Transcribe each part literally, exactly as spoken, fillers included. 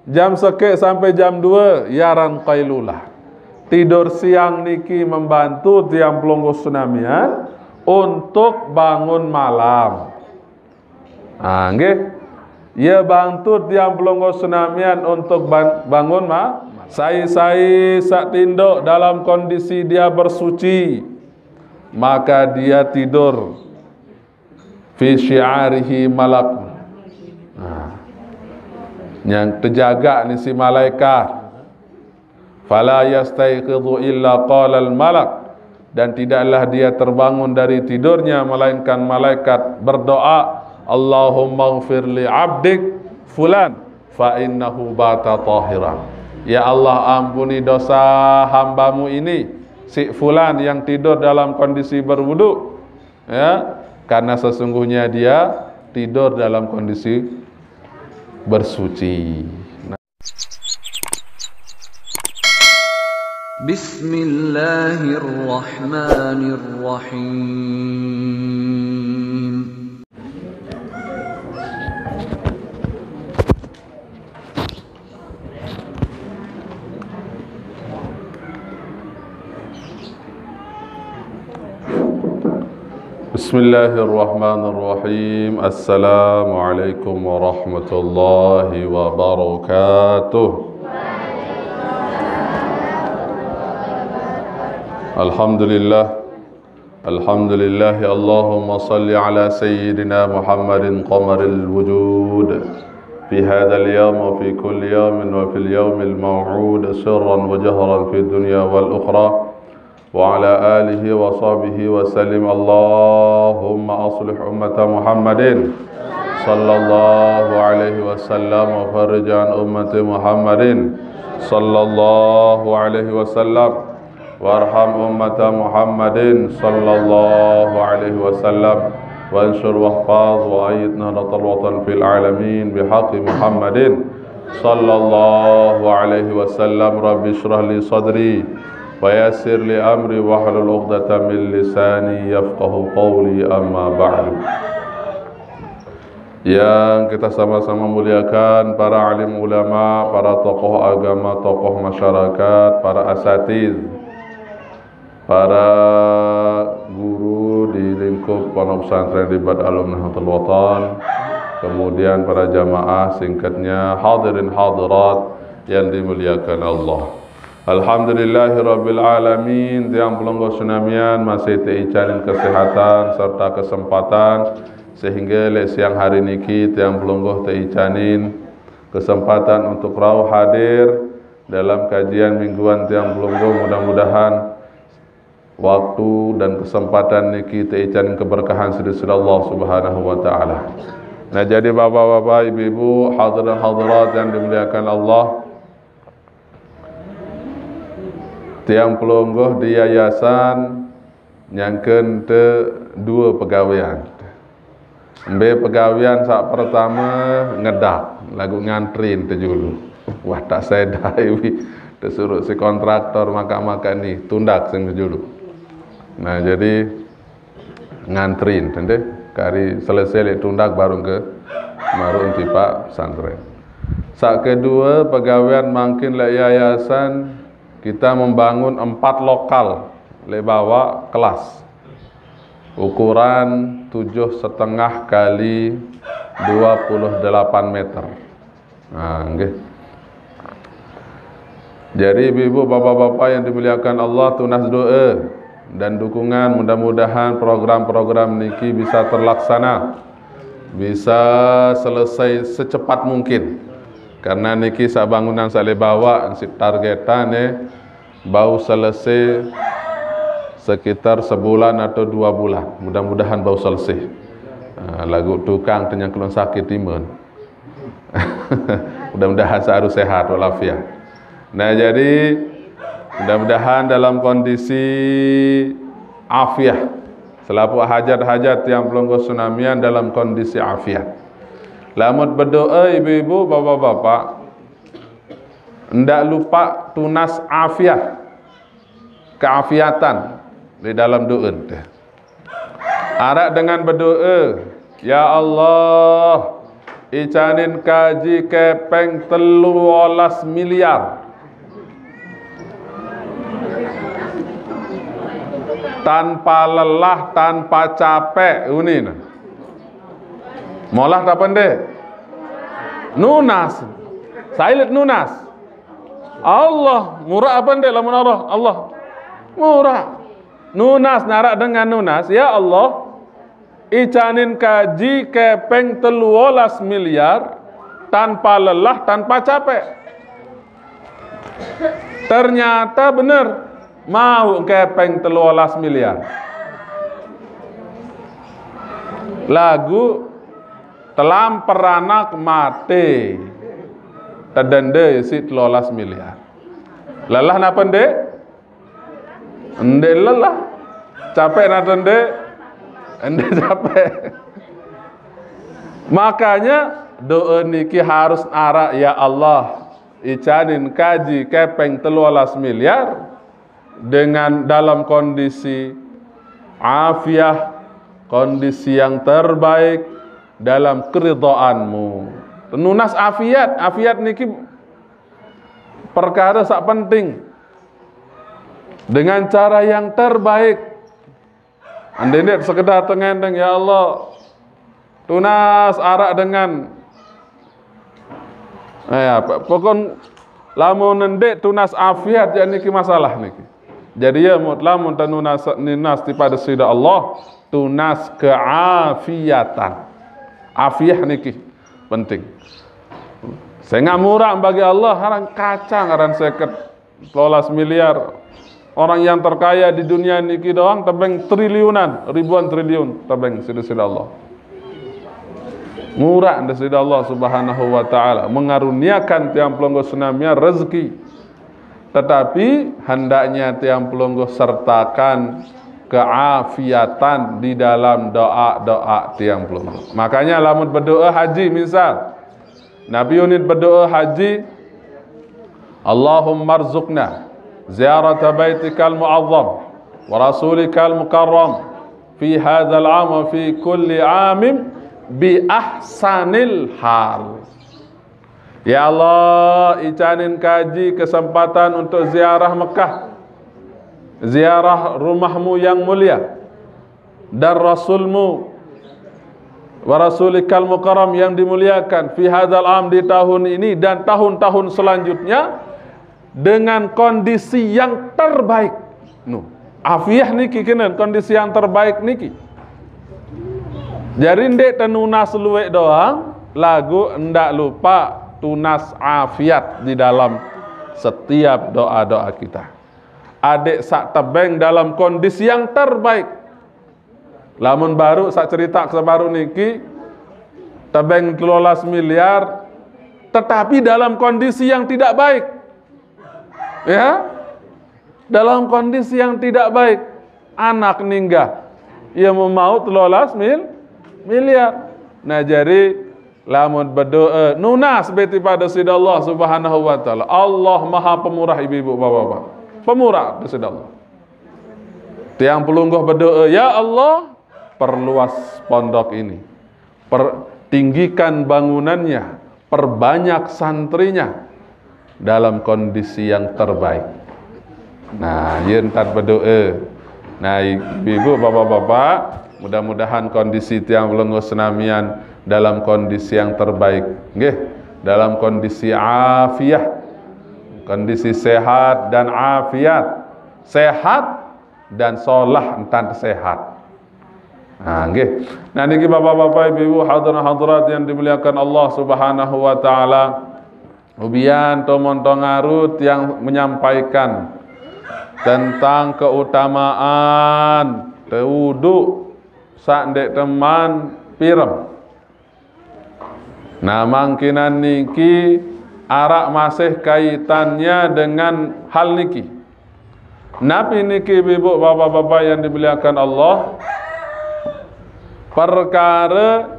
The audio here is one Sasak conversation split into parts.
Jam sekik sampai jam dua, ya aran qailulah. Tidur siang niki membantu tiang pelungguh senamian untuk bangun malam. Ha, nggih. Ya bantu tiang pelungguh senamian untuk ban-, bangun ma-, sai-sai sak tinduk dalam kondisi dia bersuci, maka dia tidur fi syi'arihi malak. Nah, yang terjaga ni si malaikat. Fala yastaiqidhu illa qalal malak. Dan tidaklah dia terbangun dari tidurnya, melainkan malaikat berdoa, "Allahumma ghfir li abdik fulan, fa innahu bata tahiran." Ya Allah, ampuni dosa hambamu ini, si fulan yang tidur dalam kondisi berwudu, ya, karena sesungguhnya dia tidur dalam kondisi bersuci. بسم الله الرحمن الرحيم. بسم الله الرحمن الرحيم. السلام عليكم ورحمة الله وبركاته. الحمد لله. الحمد لله. اللهم صل على سيدنا محمد قمر الوجود في هذا اليوم وفي كل يوم وفي اليوم الموعود سرا وجهرا في الدنيا والأخرى وعلى آله وصحبه وسلم. اللهم أصلح أمة محمد صلى الله عليه وسلم وفرج عن أمة محمد صلى الله عليه وسلم وارحم أمة محمد صلى الله عليه وسلم وانصر واحفظ وأيد نهضة الوطن في العالمين بحق محمد صلى الله عليه وسلم. رب اشرح لي صدري ويسر لي أمري واحلل عقدة من لساني يفقه قولي. أما بعد. Yang kita sama-sama muliakan, para alim ulama, para tokoh agama, tokoh masyarakat, para asatiz, para guru di lingkup Pondok Pesantren Ribat Alum Nahdlatul Watan, kemudian para jamaah, singkatnya hadirin hadirat yang dimuliakan Allah. Alhamdulillahirabbil alamin, tiang pelungguh senamian masih teicanin kesehatan serta kesempatan sehingga lek siang hari niki tiang pelungguh teicanin kesempatan untuk rauh hadir dalam kajian mingguan tiang pelungguh. Mudah-mudahan waktu dan kesempatan niki teicanin keberkahan sida Allah Subhanahu wa taala. Nah, jadi bapak-bapak, ibu-ibu, hadirin hadirat yang dimuliakan Allah, tiang pelungguh di yayasan nyangken te dua pegawean. Embe pegawean sak pertama ngedak, lagu ngantrin te julu. Wah, tak sedai wi. Tesuruh si kontraktor maka-maka ni, tundak sing julu. Nah, jadi ngantrin, tende. Kari selesai lek tundak baru ke, baru enti pak pesantren. Sak kedua, pegawean mangkin lek yayasan kita membangun empat lokal lek bawah kelas. Ukuran tujuh setengah kali dua puluh delapan meter. Nah, nggih. Jadi, ibu-ibu, bapak-bapak yang dimuliakan Allah, tunas doa dan dukungan, mudah-mudahan program-program niki bisa terlaksana, bisa selesai secepat mungkin. Karena niki sak bangunan sak lek bawah, si targetan, eh, bau selesai sekitar sebulan atau dua bulan. Mudah-mudahan bau selesai. Ah, lagu tukang te nyangkelun sakit timun. Mudah-mudahan selalu sehat walafiat. Nah, jadi mudah-mudahan dalam kondisi afiah. Selapuh hajat-hajat tiang pelungguh senamian dalam kondisi afiah. Lamun bedoa, ibu-ibu, bapak-bapak, ndak lupa tunas afiah, keafiatan di dalam doa. Arak dengan berdoa, "Ya Allah, Icanin kaji kepeng telu welas miliar. Tanpa lelah, tanpa capek, unin. Molah apa nde? Nunas. Sailit nunas. Allah, murah apa nde lamun Allah? Allah. Murah. Nunas, narak dengan nunas. Ya Allah, icanin kaji kepeng telu welas miliar tanpa lelah, tanpa capek. Ternyata bener, mau kepeng telu welas miliar. Lagu telam peranak mate. Tedende isi telu welas miliar. Lelah napa nde? Nde lelah. Capek napa nde? Nde capek. Makanya doa niki harus arak, ya Allah, icanin kaji kepeng telu welas miliar dengan dalam kondisi afiah, kondisi yang terbaik dalam keridhaanmu. Nunas afiat, afiat niki perkara sak penting dengan cara yang terbaik. Andai nde sekedar tengendeng, ya Allah, tunas arak dengan, eh, apa, pokon lamun nde tunas afiat, ya niki masalah niki. Jadi ya mut lamun tenunas ninas tipada sida Allah, tunas keafiatan. Afiah niki penting. Saya nggak murah bagi Allah, harang kacang, harang seket, telu welas miliar. Orang yang terkaya di dunia niki doang tebeng triliunan, ribuan triliun tebeng sida-sida Allah. Murah nde sida Allah Subhanahu wa taala mengaruniakan tiang pelungguh senamian rezeki. Tetapi hendaknya tiang pelungguh sertakan keafiatan di dalam doa-doa tiang pelungguh. Makanya lamun berdoa haji misal, Nabi unit berdoa haji, Allahumma rzuqna ziyarata baitikal mu'azzam wa rasulikal mukarram fi hadzal am wa fi kulli amin bi ahsanil hal. Ya Allah, icanin kaji kesempatan untuk ziarah Mekah, ziarah rumahmu yang mulia, dan Rasulmu, wa Rasulikal Mukarram yang dimuliakan, fi hadzal am, di tahun ini dan tahun-tahun selanjutnya, dengan kondisi yang terbaik. Nu, afiah niki kenen, kondisi yang terbaik niki. Jadi nde tenunas luwek doang, lagu ndak lupa tunas afiat di dalam setiap doa-doa kita. Adik sak tebeng dalam kondisi yang terbaik. Lamun baru sak cerita sebaru niki, tebeng telu welas miliar, tetapi dalam kondisi yang tidak baik. Ya, dalam kondisi yang tidak baik. Anak ninggal, ia mau telu welas mil, miliar. Nah, jadi lamun berdoa, nunas beti pada sida Allah Subhanahu wa taala. Allah Maha Pemurah, ibu-ibu, bapak-bapak. Pemurah sida Allah. Tiang pelungguh berdoa, "Ya Allah, perluas pondok ini. Per-, tinggikan bangunannya, perbanyak santrinya dalam kondisi yang terbaik." Nah, yen tat berdoa. Nah, ibu-ibu, bapak-bapak, mudah-mudahan kondisi tiang pelungguh senamian dalam kondisi yang terbaik. Nggih, dalam kondisi afiah, kondisi sehat dan afiat. Sehat dan solah entan sehat. Nah, nggih. Nah, niki bapak-bapak, ibu-ibu, hadirin hadirat yang dimuliakan Allah Subhanahu wa taala. Ubian tomon tongarut yang menyampaikan tentang keutamaan tewudu sak ndek teman pirem. Nah, mangkinan niki arak masih kaitannya dengan hal niki. Napi niki, ibu, bapak-bapak yang dimuliakan Allah? Perkara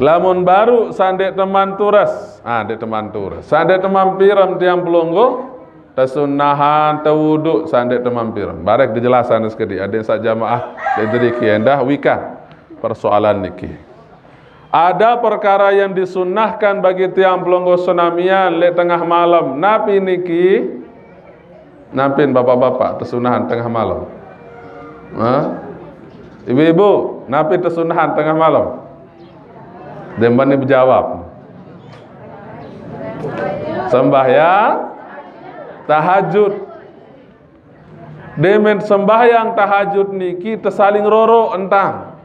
lamun baru sandek teman tures, ah, dek teman tures, sandek teman pirem tiang pelungguh, tesunahan tewudu sandek teman pirem. Barek dijelasan sekedi, ada sak jamaah dari kiendah wika persoalan niki. Ada perkara yang disunnahkan bagi tiang pelungguh senamian lek tengah malam. Napi niki? Nampin bapak-bapak tesunahan tengah malam? Ha? Ibu-ibu, napi tesunahan tengah malam? Demban ni berjawab. Sembahyang tahajud. Demen sembahyang tahajud niki tesaling roro entang.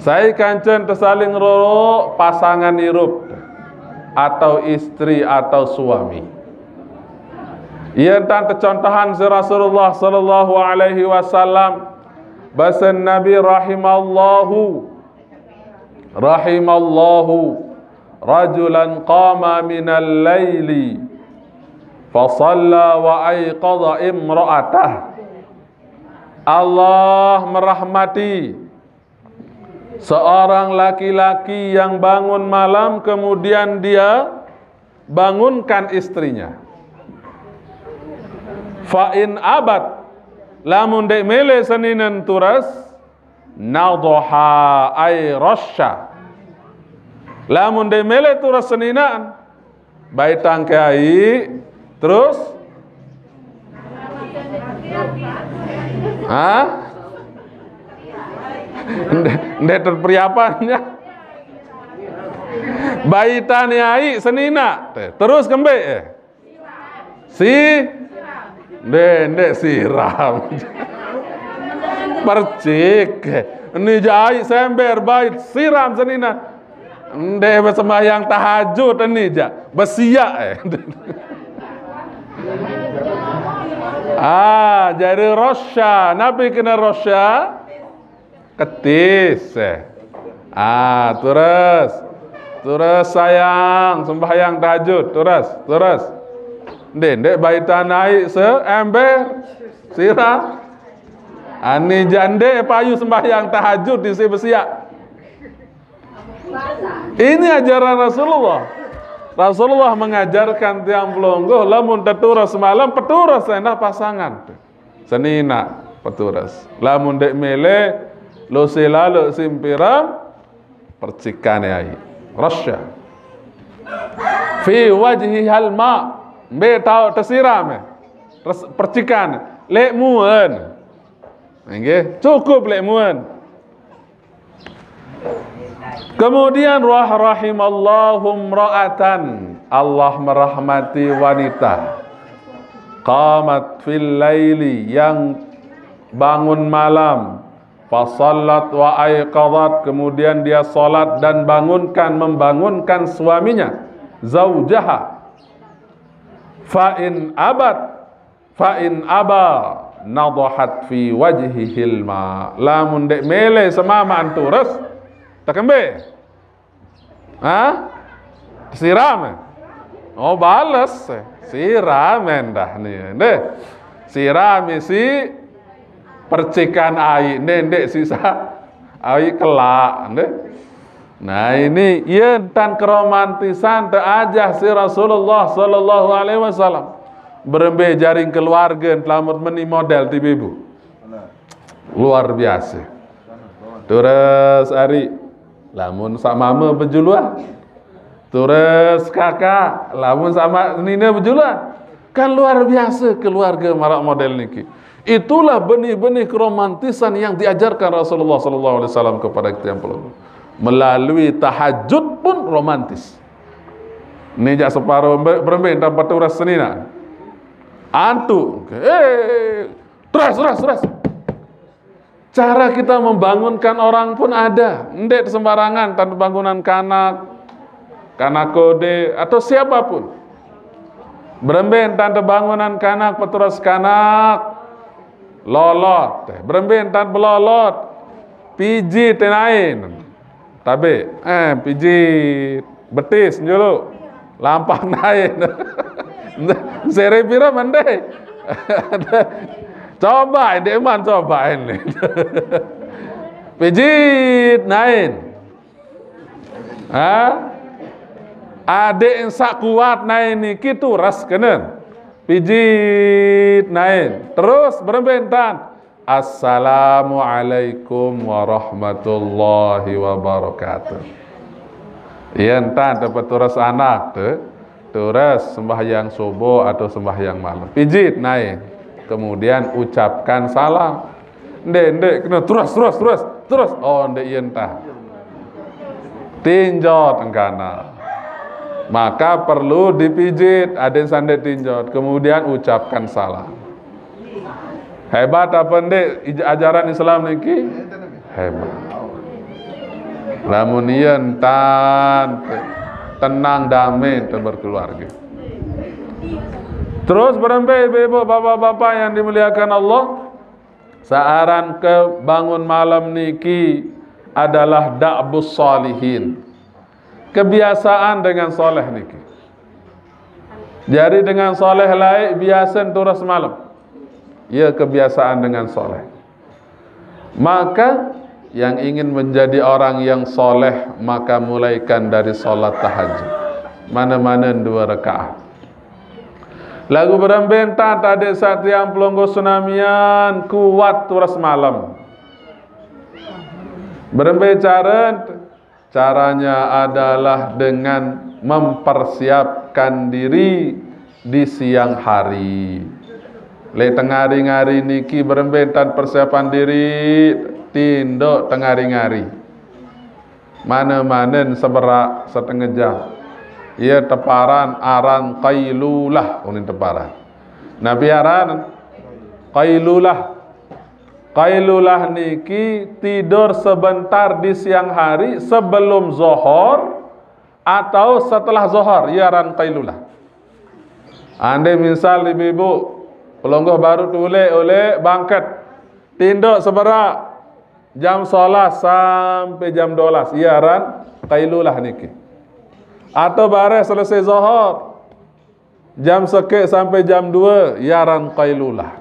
Sai kancen tesaling roro pasangan irup atau istri atau suami. Ia entang tecontohan si Rasulullah sallallahu alaihi wasallam, basa Nabi, rahimallahu, rahimallahu rajulan qama minal laili fasalla wa aiqadha imra'atah. Allah merahmati seorang laki-laki yang bangun malam, kemudian dia bangunkan istrinya. Fa in abat, lamun dek mele seninen turas, nadhaha ai rasya. Lamun dek mele turas seninen, baitan ke ai, terus? Hah? Ndek, ndek terperiapannya. Baitan ai senina. Terus kembe, eh? Si? Ndek, ndek siram. Percik. Ini jai sember bait siram senina. Ndek besembahyang tahajud ini ja. Besiak, eh. Ah, jadi rasya. Napi kena rasya? Ketis, eh. Ah, terus. Terus sayang, sembahyang tahajud. Terus, terus. Ndek, ndek baitan ai seember siram. Ani jande payu sembahyang tahajud di si besiak. Ini ajaran Rasulullah. Rasulullah mengajarkan tiang pelungguh, lamun teturas malam, peturas endah pasangan. Senina peturas. Lamun dek mele, lose lalu simpiram, percikan ai. Rasya. Fi wajhihal ma. Mbe tau tesiram, eh. Res-, percikan. Lek muen. Nggih, cukup lek muen. Kemudian, wah rahimallahu imra'atan. Allah merahmati wanita. Qamat fil laili, yang bangun malam. Fasallat wa aiqadhat, kemudian dia salat dan bangunkan, membangunkan suaminya. Zaujaha. Fa in abat, fa in aba, nadhahat fi wajhihil ma. Lamun dek mele semamaan turas, tekembe? Hah? Siram, eh? Oh, bales, eh. Siram endah ni, ndeh. Siram isi percikan ai, ndeh, ndeh sisa ai kelak, ndeh. Nah, ini ia entan keromantisan teajah si Rasulullah sallallahu alaihi wasallam. Berembe jaring keluarga telamat meni model ti bibu. Luar biasa. Terus ari, lamun sak mama bejuluan. Terus kakak, lamun sama nina bejuluan. Kan luar biasa keluarga marak model niki. Itulah benih-benih keromantisan yang diajarkan Rasulullah sallallahu alaihi wasallam kepada kita yang perlu. Melalui tahajud pun romantis. Ni jak separuh be-, berembe entah batu ras senina. Antu. Eh, teras, teras, teras. Cara kita membangunkan orang pun ada. Ndek sembarangan, tanpa bangunan kanak, kanak kode, atau siapapun. Berembe tanpa bangunan kanak, peturas kanak, lolot. Berembe tanpa belolot, pijit nain. Tabe, eh, pijit betis dulu. Lampang nain. Sere pira mende? Coba, dek man coba ini. Pijit nain. Ha? Adik sak kuat nain niki turas kenen. Pijit nain. Terus berembe entan. "Assalamualaikum warahmatullahi wabarakatuh." Iya, entah tempat turas anak tu, turas sembahyang subuh atau sembahyang malam. Pijit naik. Kemudian ucapkan salam. Ndek, ndek, kena terus, terus, terus, terus. Oh, ndek, iya, entah. Tinjot engkana. Maka perlu dipijit, ada yang sandek tinjot. Kemudian ucapkan salam. Hebat apa ndek ij-, ajaran Islam niki? Hebat. Lamun iya entan, tenang, damai, te berkeluarga. Terus berembe, ibu-ibu, bapak-bapak yang dimuliakan Allah, saaran ke bangun malam niki adalah da'bus salihin. Kebiasaan dengan soleh niki. Jadi dengan soleh lain biasa turas malam. Ya, kebiasaan dengan soleh. Maka yang ingin menjadi orang yang soleh, maka mulaikan dari salat tahajud. Mana-mana dua rakaat. Lagu berembe entah tadi satiang pelungguh sunamian kuat turas malam. Berembe cara, caranya adalah dengan mempersiapkan diri di siang hari. Le tengari-ngari niki berembe tan persiapan diri, tindok tengari-ngari. Mana-mana seberak setengah jam. Iya teparan aran qailulah, unin teparan. Nabi aran qailulah. Qailulah niki tidur sebentar di siang hari sebelum zohor atau setelah zohor, iya aran qailulah. Andai misal ibu-ibu, pelungguh baru tulek oleh bangkit, tindok seberak jam sebelas sampai jam dua belas, iya aran qailulah niki. Atau bareh selesai zohor, jam sekek sampai jam dua, iya aran qailulah.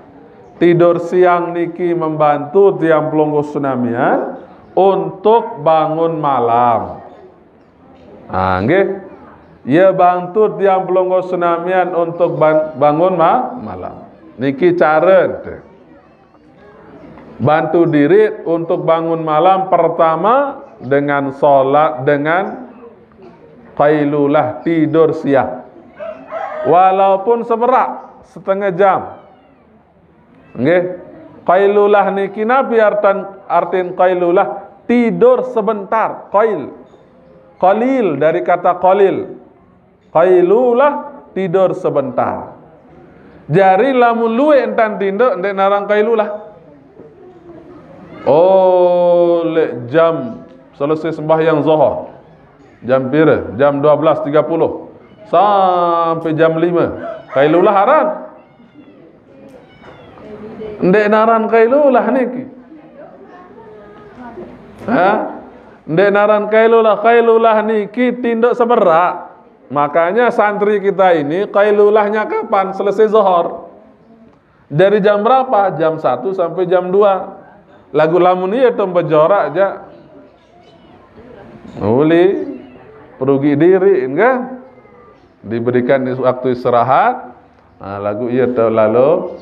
Tidur siang niki membantu tiang pelungguh sunamian untuk bangun malam. Ha, nggih. Iya bantu tiang pelungguh sunamian untuk ban-, bangun ma-, malam. Niki cara ente. Bantu diri untuk bangun malam pertama dengan solat, dengan qailulah, tidur siang. Walaupun seberak, setengah jam. Nggih. Qailulah niki napi artan, artin qailulah? Tidur sebentar, qail. Qalil dari kata qalil. Qailulah, tidur sebentar. Jari lamun luwek entan tindok, ndek naran qailulah. Oh, lek jam selesai sembahyang zohor. Jam pira? Jam dua belas tiga puluh. Sampai jam lima. Qailulah aran? Ndek naran qailulah niki. Ha? Ndek naran qailulah, qailulah niki tindok seberak. Makanya santri kita ini qailulahnya kapan? Selesai zohor. Dari jam berapa? Jam satu sampai jam dua. Lagu lamun iya tu bejorak aja. Uli, perugi diri, enggak? Diberikan is-, waktu istirahat. Nah, lagu iya tu lalu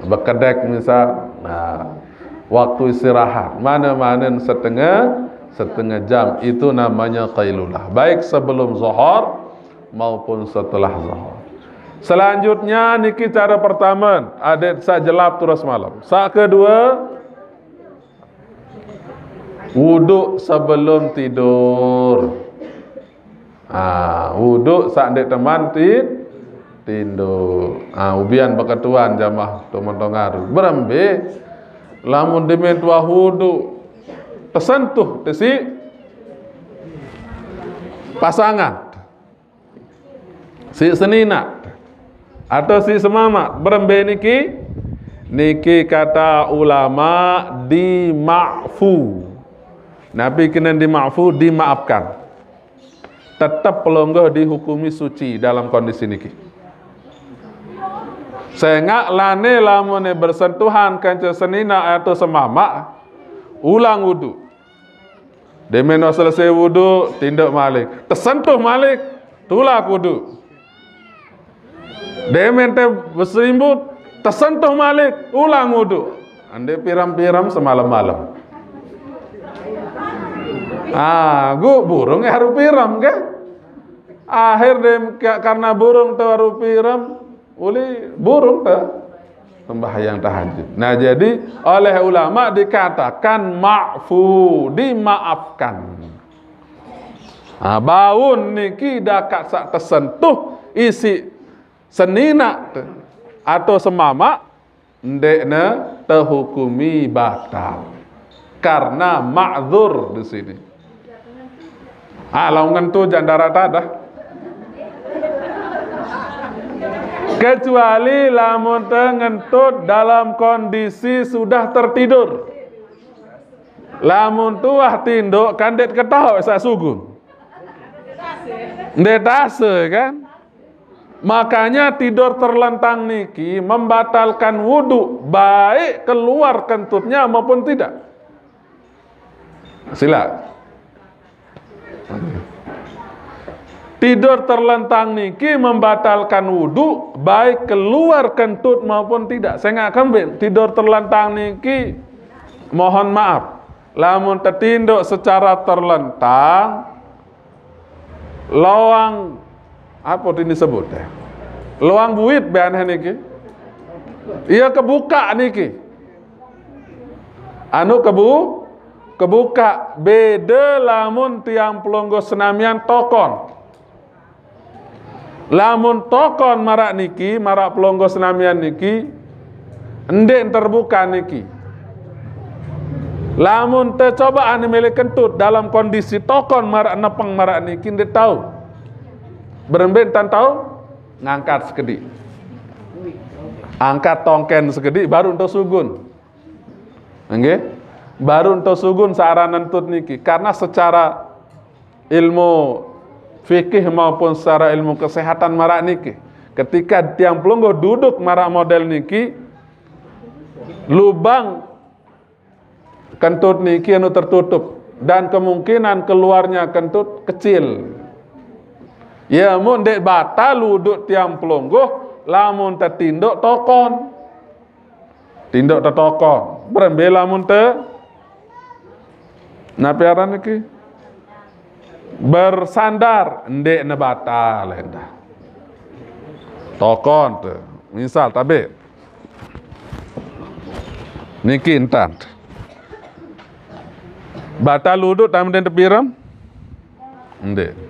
bekedek misal. Nah, waktu istirahat. Mana-mana setengah, setengah jam. Itu namanya qailulah. Baik sebelum zohor maupun setelah zohor. Selanjutnya niki cara pertama, adik sa jelap terus malam. Sa kedua, wuduk sebelum tidur. Ha, wuduk sak ndek teman ti-, tinduk. Ha, ubian beketuan jamaah teman tongaru. Berembe, lamun demen tuah wuduk, tersentuh tesi pasangan. Si senina atau si semama, berembe niki? Niki kata ulama dima'fu. Napi kena dima'fu? Dimaafkan. Tetap pelungguh dihukumi suci dalam kondisi niki. Sengak lane lamune bersentuhan kanca senina atau semama, ulang wudu. Demen wah selesai wudu, tinduk malik. Tersentuh malik, tulak wudu. Demen te beselimut, tersentuh malik, ulang wudu. Ndeq pirem-pirem semalem-malem. Ah, gu burung haru pirem, ke? Akhir de, karena burung te haru pirem, uli burung te sembahyang tahajud. Nah, jadi oleh ulama dikatakan ma'fu, dimaafkan. Nah, baun niki dakaq saq tesentuh isiq seninaq te, atau semamaq, ndeqne tehukumi batal. Karena ma'dzur di sini. Ah, laun ngentut jaq ndaraq tadah. Kecuali lamun te ngentut dalam kondisi sudah tertidur. Lamun tuah tindoq kan ndeq ketaoq saq sugun. Ndeq tase, kan? Makanya tidur terlentang niki membatalkan wudu, baik keluar kentutnya maupun tidak. Sila. Tidur terlentang niki membatalkan wudu, baik keluar kentut maupun tidak. Sengaq kembin, tidur terlentang niki, mohon maaf, lamun tetindoq secara terlentang, loang, apa ini sebut, eh? Loang buit beaneh niki. Iya kebukaq niki. Anu kebu-, kebukaq. Beda lamun tiang pelungguh senamian tokon. Lamun tokon maraq niki, maraq pelungguh senamian niki, ndeq terbukaq niki. Lamun tecobaan mele kentut dalam kondisi tokon maraq nepeng maraq niki, ndeq tao. Berembe entan tao? Ngangkat sekediq. Angkat tongken sekediq, baruq ento sugun. Nggih? Baruq ento sugun saq aran ngentut niki. Karena secara ilmu fikih maupun secara ilmu kesehatan maraq niki. Ketika tiang pelungguh duduk maraq model niki, lubang kentut niki anu tertutup dan kemungkinan keluarnya kentut kecil. Ya, mun ndeq batal wudu tiang pelungguh, lamun tetindoq tokon. Tindoq tetokon. Berembe lamun te, napi aran niki? Bersandar, ndeqne batal endah. Tokon te. Misal, tabe. Niki entan. Batal wudu, tamen tepirem? Ndeq.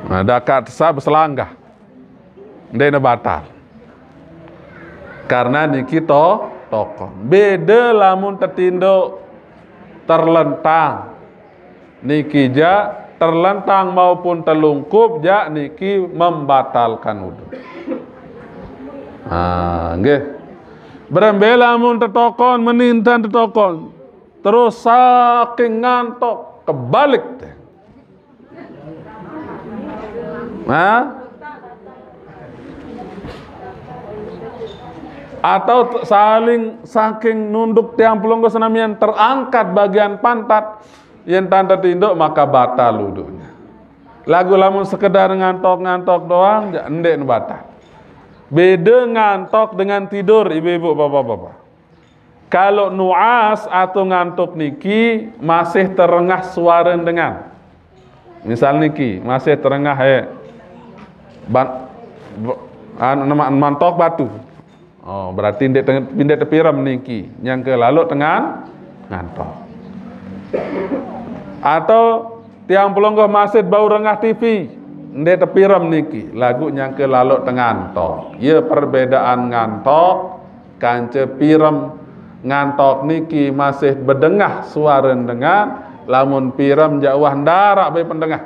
Nah, dakaq tesab selanggah. Ndeqne batal. Karena niki to-, tokon. Beda lamun tetindoq terlentang. Niki jaq terlentang maupun telungkup jaq niki membatalkan wudu. Ah, nggih. Berembe lamun tetokon, meni entan tetokon. Terus saking ngantok, kebalik deh. Hah? Atau t-, saling saking nunduk tiang pelungguh senamian terangkat bagian pantat, yen entan tetindoq maka batal wudunya. Laguq lamun sekedar ngantok-ngantok doang, ja-, ndeq batal. Beda ngantok dengan tidur, ibu-ibu, bapak-bapak. Kalau nuas atau ngantuk niki masih terengah suara dengan. Misal niki masih terengah, eh, ban-, b-, anu, nama, mantok batu. Oh, berarti ndeq te-, ndeq tepirem niki. Nyangke laloq tengan ngantok. Atau tiang pelungguh masih bau rengah T V, ndeq tepirem niki. Laguq nyangke laloq tengantok. Ye perbedaan ngantok kance pirem. Ngantok niki masih bedengah suare dengan, lamun pirem jaq wah ndaraq bai pendengah.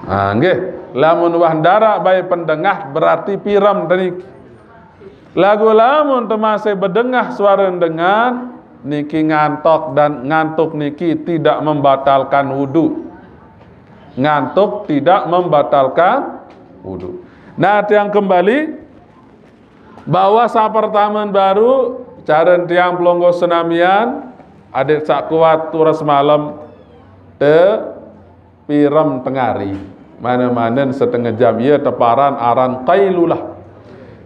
Ah, nggih. Lamun wah ndaraq bai pendengah berarti pirem te niki. Laguq lamun te masih bedengah suare dengan, niki ngantok dan ngantuk niki tidak membatalkan wudu. Ngantuk tidak membatalkan wudu. Nah, tiang kembali, bahwa saq pertamen baruq, care tiang pelungguh senamian, adeq saq kuat tures malem, te pirem tengari. Mane-manen setenge jam, ie teparan aran qailulah.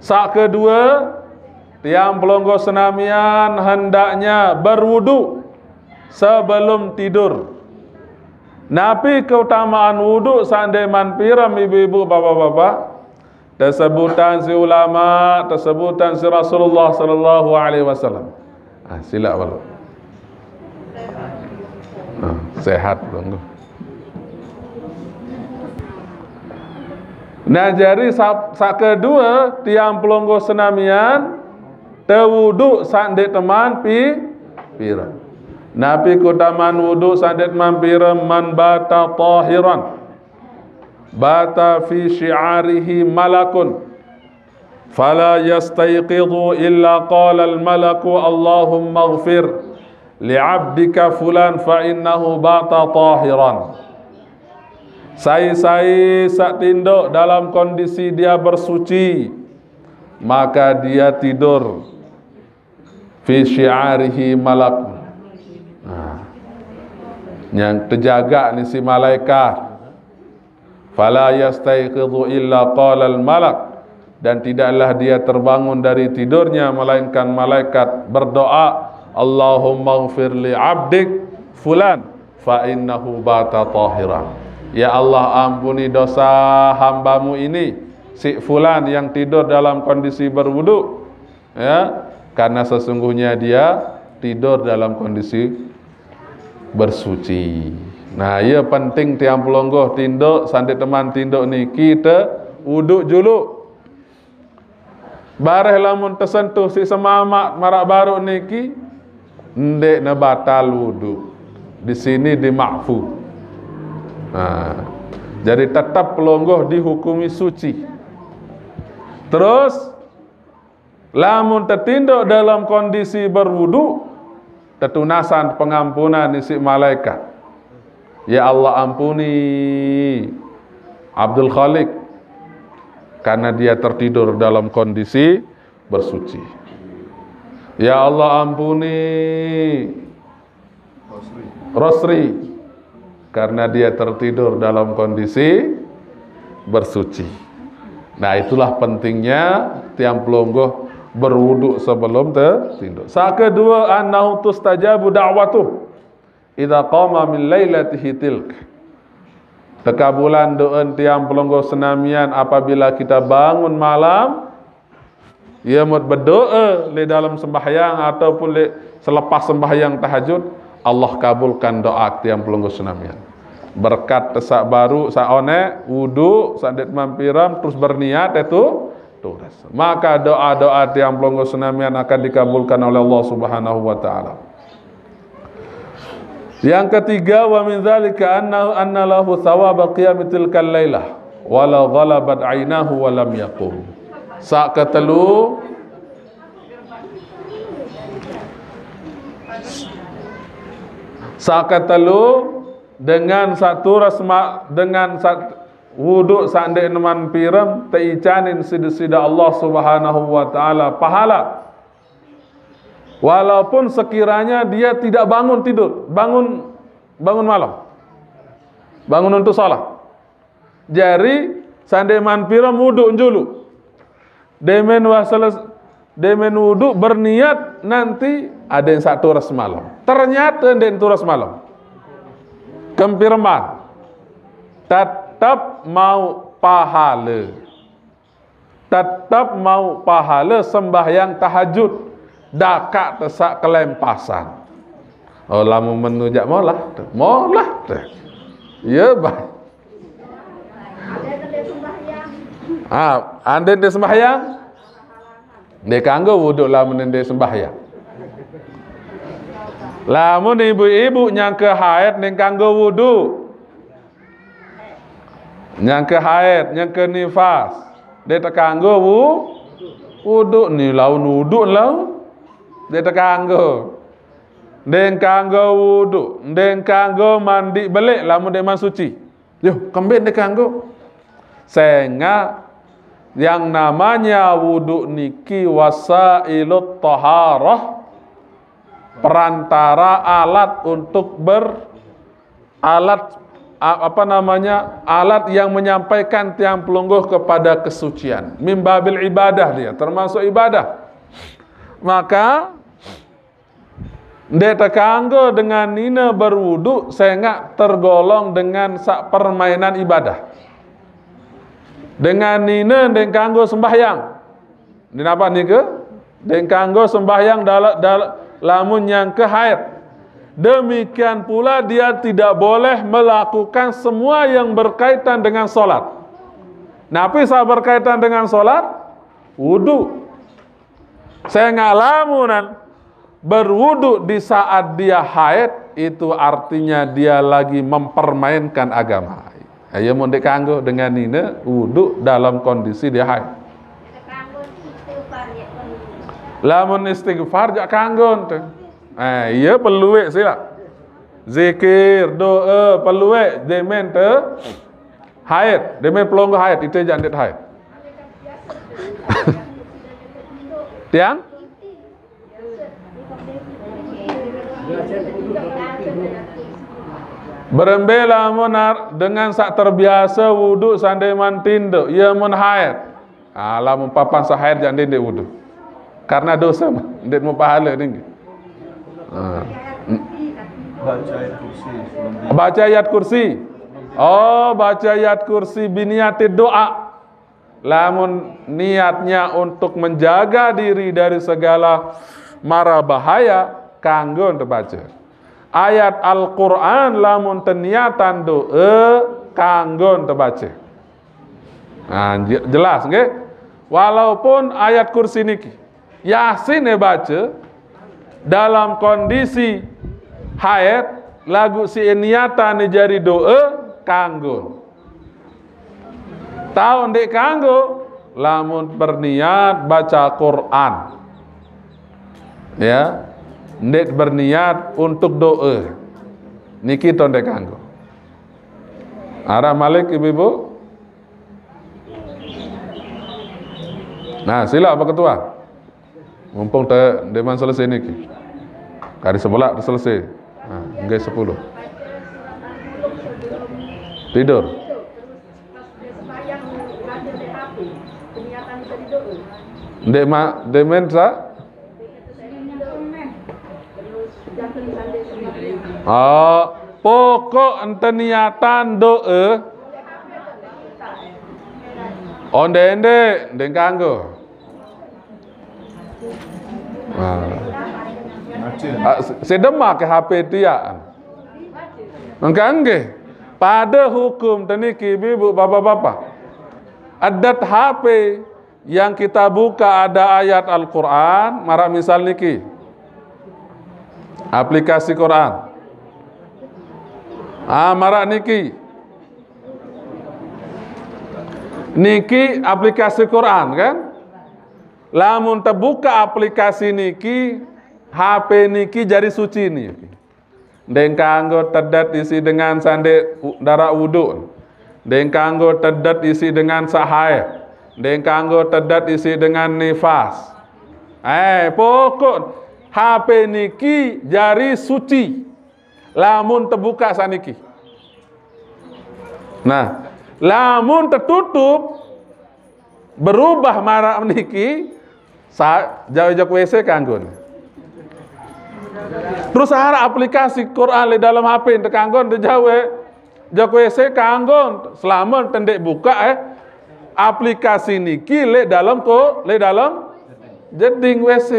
Sak kedua, tiang pelungguh senamian hendaknya berwudu sebelum tidur. Napi keutamaan wudu sande man pirem, ibu-ibu, bapak-bapak? Tesebutan si ulama, tesebutan si Rasulullah sallallahu alaihi wasallam. Ah, sila balu. Ah, sehat belum tu? Nah, jadi sa-, sak kedua, tiang pelungguh senamian tewudu sande teman pi-, pirem. Napi keutamaan wudu sande teman pirem? Man bata tahiran bata fi syi'arihi malakun, fala yastaiqidhu illa qala al-malaku Allahumma ighfir li abdika fulan fa innahu bata tahiran. Sai-sai sak tinduk dalam kondisi dia bersuci, maka dia tidur fi syi'arihi malak. Nah, yang terjaga ni si malaikat. Fala yastaiqidhu illa qala al-malak. Dan tidaklah dia terbangun dari tidurnya, melainkan malaikat berdoa, Allahumma ighfir li abdik fulan fa innahu bata tahiran. Ya Allah, ampuni dosa hambamu ini, si fulan yang tidur dalam kondisi berwudu. Ya, karena sesungguhnya dia tidur dalam kondisi bersuci. Nah, ia penting tiang pelungguh tinduk, sande teman tinduk niki tewudu julu. Bareh lamun tesentuh si semamak marak baru niki, ndek ne batal wudu. Di sini dimakfu. Nah, jadi tetap pelungguh dihukumi suci. Terus, lamun tetinduk dalam kondisi berwudu, tetunasan pengampunan isi malaikat. Ya Allah, ampuni Abdul Khalik karena dia tertidur dalam kondisi bersuci. Ya Allah, ampuni Rosri karena dia tertidur dalam kondisi bersuci. Nah, itulah pentingnya tiang pelungguh berwudu sebelum te-, tinduk. Sak kedua, annahu tustajabu da'watuh idza qama min lailatihi tilk. Tekabulan doa tiang pelungguh senamian apabila kita bangun malam, ia mut berdoa le dalam sembahyang ataupun le selepas sembahyang tahajud, Allah kabulkan doa tiang pelungguh senamian. Berkat tesak baru, sak onek, wudu, sak det mampiram, terus berniat itu, terus. Maka doa-doa tiang pelungguh senamian akan dikabulkan oleh Allah Subhanahu wa Ta'ala. Yang ketiga, wa min dzalika anna, anna lahu thawaba qiyami tilkal lailah, walau ghalabat ainahu wa lam yaqum. Sak ketelu, sak ketelu, dengan satu rasma, dengan sat-, wudu sande neman pirem, teicanin sida-sida Allah Subhanahu wa Ta'ala pahala. Walaupun sekiranya dia tidak bangun tidur, bangun, bangun malam. Bangun untuk salat. Jari, sande man pirem wudu julu. Demen wasalas, demen wudu berniat nanti ada yang satu ras malam. Ternyata ada yang turas malam. Kempireman. Tetap mau pahala. Tetap mau pahala sembahyang tahajud. Dakak tesak kelempasan. Oh, lamun menujak molah tu. Molah tu. Ya, bah. Ah, ande dia sembahyang? Dia kanggo wudu lamun dia sembahyang. Lamun ibu-ibu nyangka haid ning kanggo wudu. Nyangka haid, nyangka nifas. Dia tekanggo wu-, wudu ni laun wudu laun. Dia tekanggo. Dia kanggo wudu, dia kanggo mandi belik lamun dia man suci. Yo, kembin dia kanggo. Sehingga yang namanya wudu niki wasailut taharah, perantara alat untuk ber-, alat, a-, apa namanya, alat yang menyampaikan tiang pelungguh kepada kesucian. Mimbabil ibadah dia, termasuk ibadah. Maka ndeq tekanggo dengan nine berwudu sengaq tergolong dengan saq permainan ibadah. Dengan nine ndeq kanggo sembahyang. Ndeq napa nike? Ndeq kanggo sembahyang dal-, dal-, lamun nyangke haid. Demikian pula dia tidak boleh melakukan semua yang berkaitan dengan sholat. Napi saq berkaitan dengan sholat? Wudu. Sengaq lamunan berwudu di saat dia haid, itu artinya dia lagi mempermainkan agama. Ayo mun ndeq kanggo dengan nine wudu dalam kondisi dia haid. Lamun istighfar jaq kanggo ente. Eh, iya pelueq silaq. Zikir, doe, pelueq, demen te haid, demen pelungguh haid, ite jaq ndeq haid. Tiang? Berembe lamun ar-, dengan saq terbiase wudu sandeqman tindoq, ie mun haid. Ah, lamun papan saq haid jaq ndeq, ndeq wudu. Karena dose, mah, ndeq mupahale niki. Ah. Baca ayat kursi sebelum tidur. Baca ayat kursi. Oh, baca ayat kursi biniati doa. Lamun niatnya untuk menjaga diri dari segala mara bahaya, kanggo tebaca. Ayat Al-Qur'an lamun teniatan doe, kanggo tebaca. Nah, je-, jelas, nggih? Walaupun ayat kursi niki, Yasin e bace dalam kondisi haid, laguq siq niatane jari doe, kanggo. Tao ndeq kanggo, lamun berniat baca Qur'an. Ya, ndeq berniat untuk doe. Niki to ndeq kanggo. Araq malik, Ibu-ibu? Nah, silaq Pak Ketua. Mumpung te-, ndeqman selesai niki. Kari sebelah selesai. Nah, nggih sepuluh. Tidur. Ndeq ma-, ndeqmen sa-, Oh, pokok ente niatan doe. Oh, ndeq, ndeq, ndeq kanggo. Nah. Ah, se-, sedema ke H P tiaq. Engke nggih. Pade hukum teniki, Ibu, Bapak-bapak. Adat H P yang kita buka ada ayat Al-Qur'an, maraq misal niki. Aplikasi Qur'an. Ah, maraq niki. Niki aplikasi Qur'an, kan? Lamun tebuka aplikasi niki, H P niki jari suci niki. Ndeq kanggo tedet isiq dengan sandeq u-, daraq wudu. Ndeq kanggo tedet isiq dengan saq haid. Ndeq kanggo tedet isiq dengan nifas. Eh, pokok H P niki jari suci. Lamun tebuka saniki. Nah, lamun tetutup, berubah maraq niki, sa-, jauq jok W C kanggo. Terus araq aplikasi Qur'an leq dalem H P, ndeq kanggo, ndeq jauq, jok W C kanggo, selame te ndeq buka, eh, aplikasi niki leq dalem ko-, leq dalem jeding W C.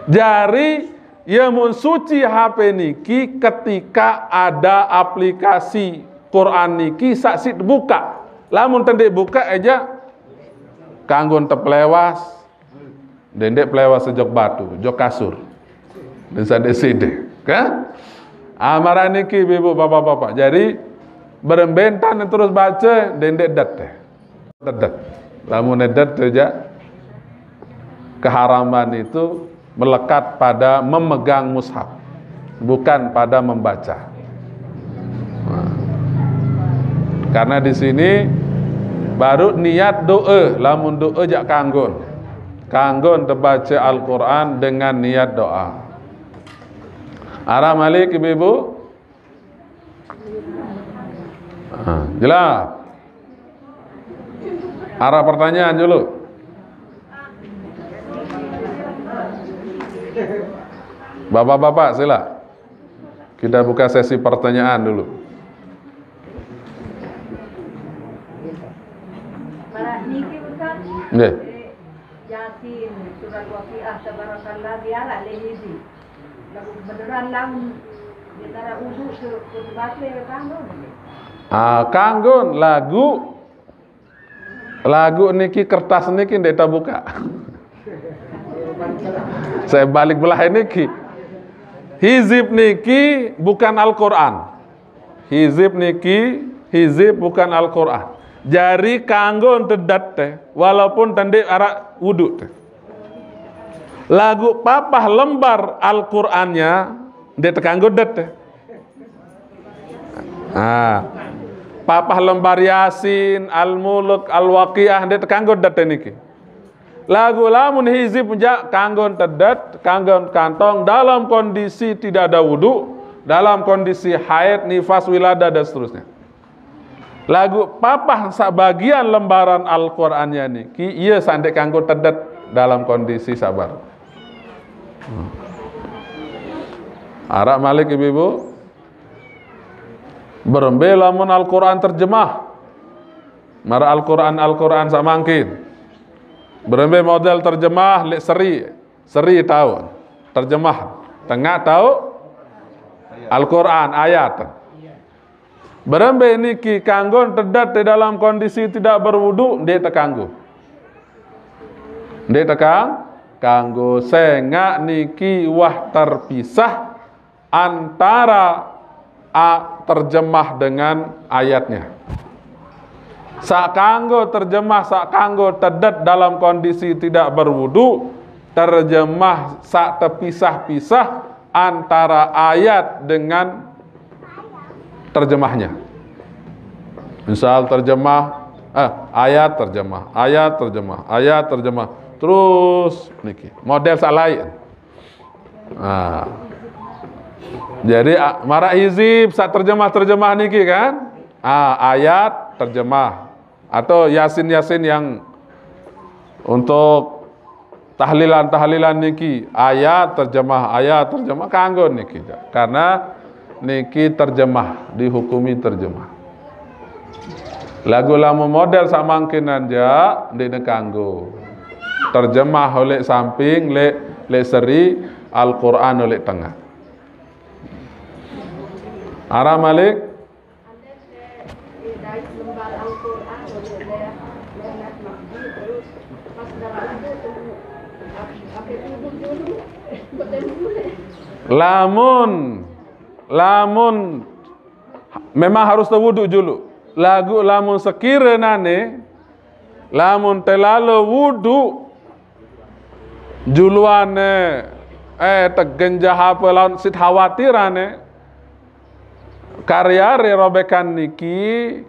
Jari, ye mun suci H P niki ketika ada aplikasi Qur'an niki saq siq buka. Lamun te ndeq buka, eja kanggo te pelewas. Ndeq, ndeq pelewas jok batu, jok kasur. Ndeq saq ndeq side, kan? Ah, maraq niki, Ibu, Bapak-bapak. Jari, berembe ntan terus bace, ndeq, ndeq det. Tedet. Lamun nedet tu jaq, keharaman itu melekat pada memegang mushaf, bukan pada membaca. Nah. Karena di sini baru niat doe, lamun doe jaq kanggon. Kanggon tebaca Al-Quran dengan niat doa. Araq malik, ibu-ibu? Ah, jelas. Arah pertanyaan dulu. Bapak-bapak, sila. Kita buka sesi pertanyaan dulu. Para niki, Ustaz. Nggih. Yasin, surat Waqiah, Tabarakallah, biara le hiji. Lagu beneran lamun dia tara udu ke khutbah tu ya kan? Ah, kanggo lagu, lagu niki, kertas niki ndak kita buka. Saya balik belah niki. Hizib niki bukan Al-Quran. Hizib niki, hizib bukan Al-Quran. Jari kanggo tedet teh, walaupun tende arak wudhu teh. Lagu papah lembar Al-Qurannya, ndak tekanggo det teh. Nah, papah lembar Yasin, Al-Mulk, Al-Waqiah, ndak tekanggo det teh niki. Lagu lamun hizib jak kanggo tedet, kanggo kantong dalam kondisi tidak ada wudhu, dalam kondisi haid, nifas, wiladah, dan seterusnya. Lagu papah sabagian lembaran Al-Qurannya niki, iya sandek kanggo tedet dalam kondisi sabar. Hmm. Arak malik, ibu-ibu. Berembe lamun Al-Quran terjemah. Mara Al-Quran, Al-Quran samangkin. Berembe model terjemah, lek seri. Seri tahu. Terjemah. Tengah tahu Al-Quran, ayat. Berembe niki kanggo tedet di dalam kondisi tidak berwudu, ndak tekanggo. Ndak tekang, kanggo sengak niki wah terpisah antara a, terjemah dengan ayatnya. Sak kanggo terjemah, sak kanggo tedet dalam kondisi tidak berwudu, terjemah sak terpisah-pisah antara ayat dengan terjemahnya. Misal terjemah, eh, ayat terjemah, ayat terjemah, ayat terjemah. Terus niki, model sak lain. Nah. Jadi, a, mara hizib sak terjemah-terjemah niki kan? Ah, ayat terjemah atau Yasin-Yasin yang untuk tahlilan-tahlilan niki, ayat terjemah, ayat terjemah kanggo niki. Karena niki terjemah, dihukumi terjemah. Lagu lamun model samangkinan ja, ndak tekanggo. Terjemah oleh samping, lek, lek seri, Al-Quran oleh tengah. Arah malik. Lamun, lamun memang harus tawudu julu. Lagu lamun sekira nane, lamun telalo wudu juluane, eh, tegenjah apa lawan sit khawatirane, karyare robekan niki,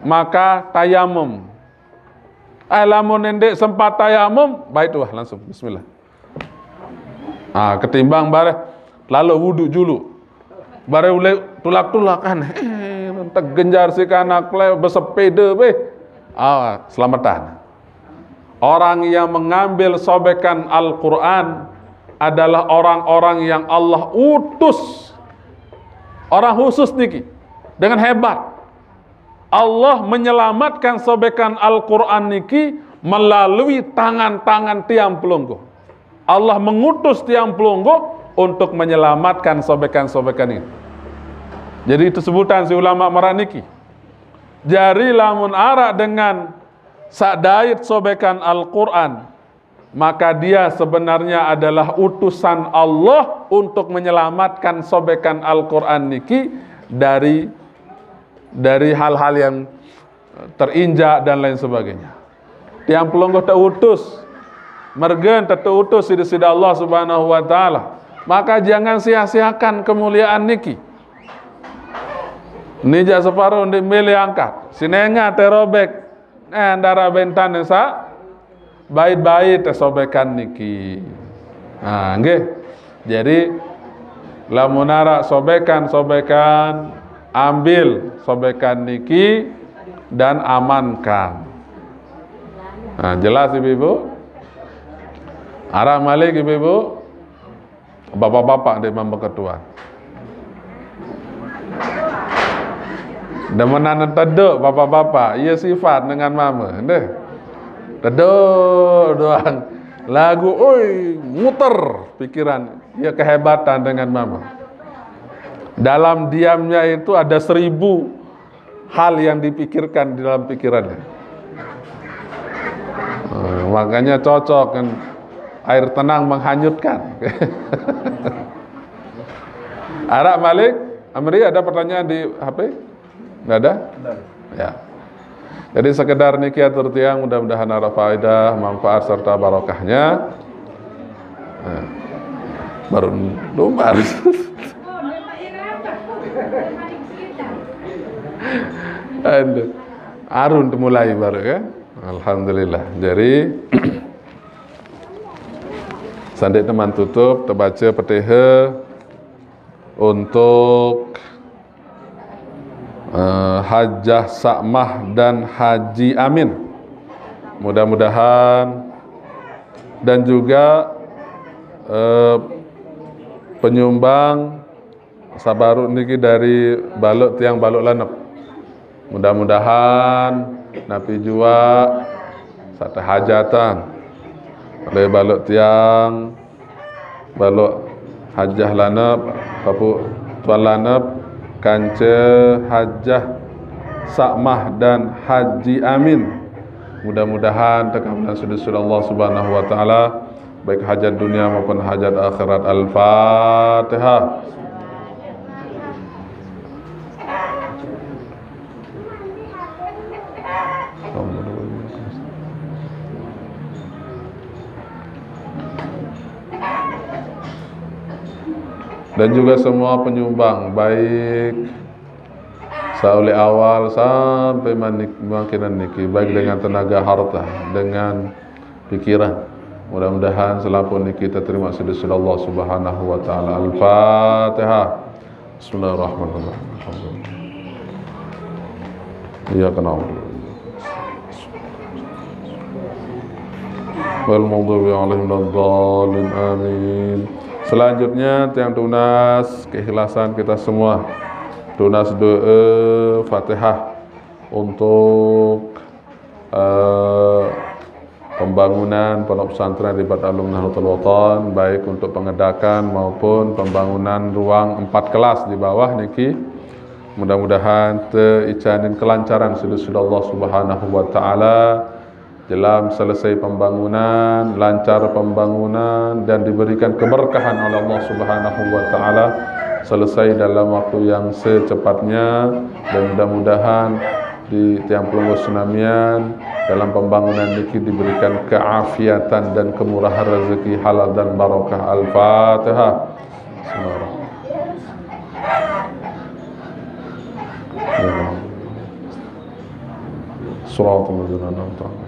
maka tayamum. Eh, lamun ndak sempat tayamum, baik tuh langsung bismillah. Ah, ketimbang bareh lalu wudu julu. Bareh ulai tulak-tulakan. Eh, tegenjar si kanak le bersepeda be. Ah, selamatan. Orang yang mengambil sobekan Al-Quran adalah orang-orang yang Allah utus. Orang khusus niki. Dengan hebat. Allah menyelamatkan sobekan Al-Quran niki melalui tangan-tangan tiang pelungguh. Allah mengutus tiang pelungguh untuk menyelamatkan sobekan-sobekan ini. Jadi itu sebutan si ulama mara niki. Jari lamun arak dengan sak dait sobekan Al-Quran, maka dia sebenarnya adalah utusan Allah untuk menyelamatkan sobekan Al-Quran niki dari, dari hal-hal yang terinjak dan lain sebagainya. Tiang pelungguh teutus, mergen teutus sida-sida Allah Subhanahu wa Ta'ala. Maka jangan sia-siakan kemuliaan niki. Nijak separuh ndik milih angkat. Sinenga terobek. Eh, ndara bentan sa bait-bait sobekan niki. Nah, nggih. Jadi lamun arak sobekan-sobekan ambil sobekan niki dan amankan. Nah, jelas ibu-ibu? Arah malik ibu-ibu, bapak-bapak di mama ketua. Demenan teduk bapak-bapak, ia sifat dengan mama, deh. Teduk doang. Lagu, oi, muter pikiran. Ia kehebatan dengan mama. Dalam diamnya itu ada seribu hal yang dipikirkan di dalam pikirannya. Nah, makanya cocok kan, air tenang menghanyutkan. Arak malik, Amri, ada pertanyaan di H P? Nggak ada? Ya. Jadi sekedar niki atur tiang, mudah-mudahan ada faedah, manfaat serta barokahnya. Nah, baru lumbar. Aduh. Arun temulai baru kan? Alhamdulillah. Jadi sandik teman tutup, terbaca petiha untuk eh, Hajah Sakmah dan Haji Amin. Mudah-mudahan, dan juga eh, penyumbang sabarut niki dari baluk tiang baluk lanep. Mudah-mudahan napi jua satu hajatan oleh baluk tiang baluk Hajah Lanep, Bapak Tuan Lanep, kanca Hajah Sakmah dan Haji Amin. Mudah-mudahan tekabulan sudah Allah Subhanahu wa taala, baik hajat dunia maupun hajat akhirat. Al-Fatihah. Dan juga semua penyumbang, baik saulih awal sampai manik-, makinan niki, baik dengan tenaga harta, dengan pikiran. Mudah-mudahan selampun niki terima sudah Allah Subhanahu wa taala. Al-Fatihah. Bismillahirrahmanirrahim. Alhamdulillah. Iyyaka na'budu wa iyyaka nasta'in. Wal maghdubi alaihim waladdallin. Amin. Selanjutnya tiang tunas keikhlasan kita semua. Tunas doa Fatihah untuk eh, pembangunan Pondok Pesantren Ribat Alum Nahdlatul Watan, baik untuk pengedakan maupun pembangunan ruang empat kelas di bawah niki. Mudah-mudahan teicanin kelancaran sudah Allah Subhanahu wa taala. Jelas selesai pembangunan, lancar pembangunan, dan diberikan keberkahan oleh Allah Subhanahu wa taala, selesai dalam waktu yang secepatnya, dan mudah-mudahan di tiang pelungguh senamian dalam pembangunan niki diberikan keafiatan dan kemurahan rezeki halal dan barokah. Al-Fatihah. Bismillahirrahmanirrahim. Ya Allah. Siratal ladzina an'amta 'alaihim.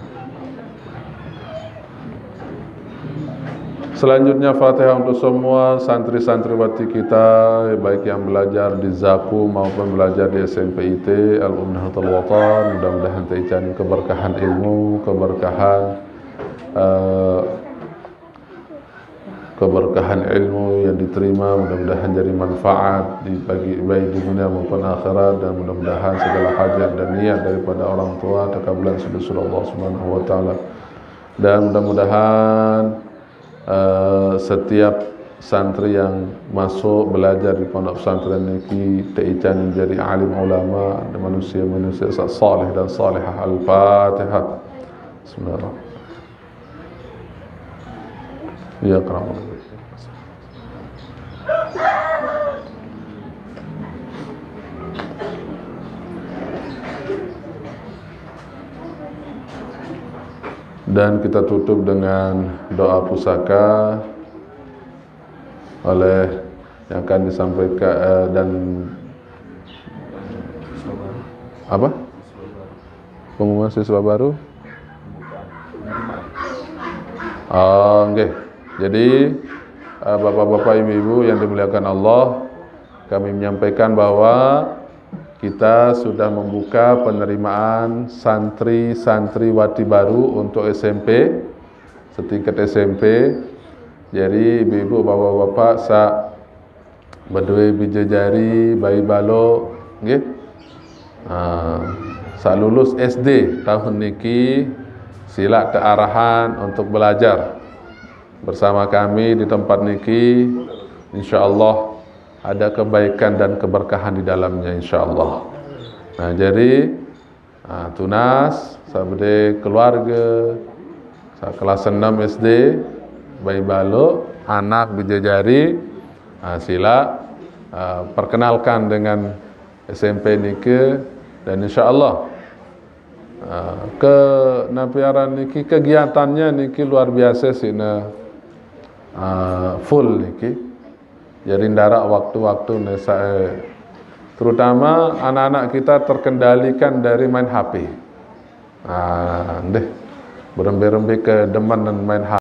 Selanjutnya Fatihah untuk semua santri-santriwati kita, baik yang belajar di Zaku maupun belajar di S M P I T Al Umnahatul Watan. Mudah-mudahan teicanin keberkahan ilmu, keberkahan eh, keberkahan ilmu yang diterima, mudah-mudahan jadi manfaat di bagi baik di dunia maupun akhirat, dan mudah-mudahan segala hajat dan niat daripada orang tua terkabulan sudah Allah Subhanahu wa taala. Dan mudah-mudahan eh, setiap santri yang masuk belajar di pondok pesantren niki teicanin jadi alim ulama dan manusia-manusia sa-, saleh dan salehah. Al-Fatihah. Bismillahirrahmanirrahim. Ya, keramat. Dan kita tutup dengan doa pusaka oleh yang akan disampaikan eh, dan apa? Pengumuman siswa baru? Oh, nggih. Jadi eh, bapak-bapak, ibu-ibu yang dimuliakan Allah, kami menyampaikan bahwa Kita sudah membuka penerimaan santri-santriwati baru untuk S M P, setingkat S M P. Jadi ibu-ibu, bapak-bapak, saq bedoe bije jari, bayi balok, nggih. Ah, saq lulus S D tahun niki, silaq tearahan untuk belajar bersama kami di tempat niki. Insyaallah ada kebaikan dan keberkahan di dalamnya, insyaallah. Nah, jadi, ah, tunas, saq bedoe keluarge, saq kelas enam S D, bayi balok, anak bije jari, ah, silaq, ah, perkenalkan dengan S M P nike, dan insyaallah, ah, ke napi aran niki, kegiatannya niki luar biasa sih, nah, ah, full niki. Jadi ndaraq waktu-waktu ne saq, eh, terutama anak-anak kita terkendalikan dari main H P. Ah, ndeh, berembe-rembe kedemen main H P.